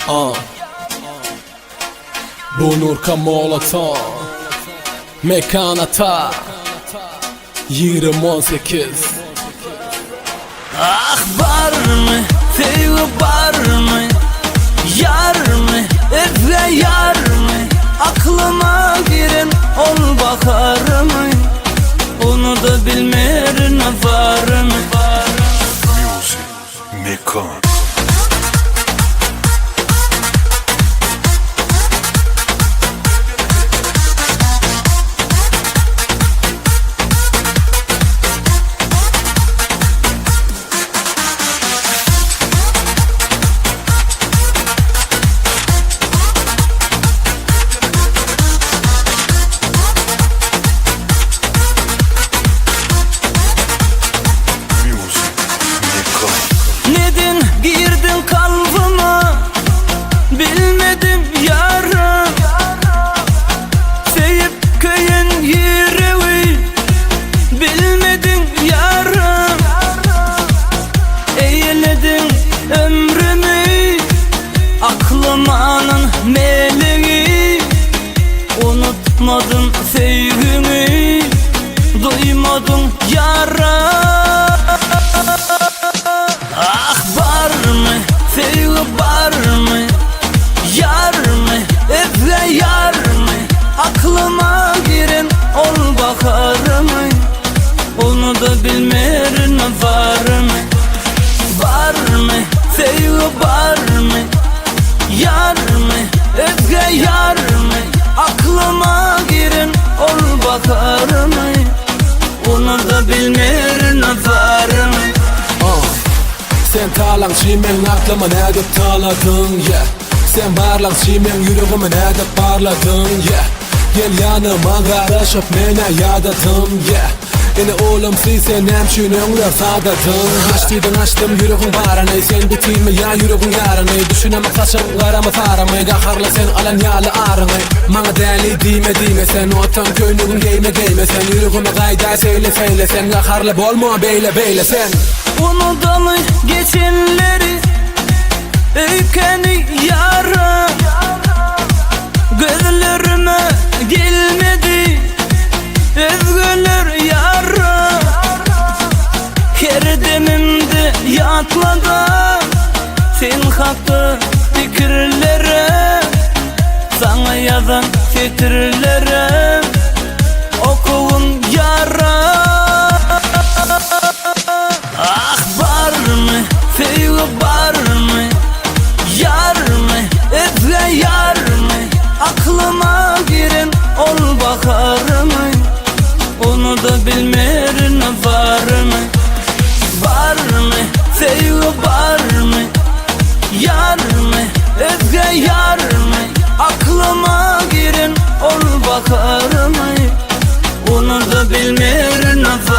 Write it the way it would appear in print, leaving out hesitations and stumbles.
Ah. Bu Nurka Molotov Mekan ata 2018 Ah barmy, söýgi barmy Ýarmy, özge ýarmy Aklyma giren ol baharmy Ony da bilmerin barmy Music Mekan. Music Mekan. Neden girdin kalbıma Bilmedim yarım Seyip köyün yüreği Bilmedin yarım Eyledin ömrümü Aklımanın meleği Unutmadım sevgimi Duymadım yara Ah barmy, söýgi barmy Ýarmy, özge ýarmy Aklyma giren ol baharmy Ony da bilmerin barmy Barmy, söýgi barmy Ýarmy, özge ýarmy Aklyma giren ol baharmy Ony da bilmerin barmy Ah. Sen talaňçy meň aklymy nädip taladyň yeah. Sen barlagçy meň ýüregimi nädip barladyň yeah. Gel ýanyma garaşyp menä ýadadym yeah. Ene oğlumsy sen näme üçin öňler sadadyň Aç diýdiň açdym ýüregiň baryny Sen bitinmi ýa ýüregiň ýaryny Düşünemek saçyň garamy sarymy Gaharly sen alan ýaly aryňy Maňa däli diýme diýme sen Otan köýnegin geýme geýme sen Ýüregimi gaýda seýle seýle sen Gaharly bolma beýle beýle sen Unudaly geçenleri Öykeni yara Gözlerime gelmedi Özgeler yara Her demimde yatlada Sen hakda fikirlere Sana yazan setirlere Okuwun yara Ah barmy, söýgi barmy Ýarmy, özge ýarmy Aklyma giren ol baharmy Ony da bilmerin barmy Barmy, söýgi barmy Ýarmy, özge ýarmy Aklyma giren ol baharmy Ony da bilmerin barmy.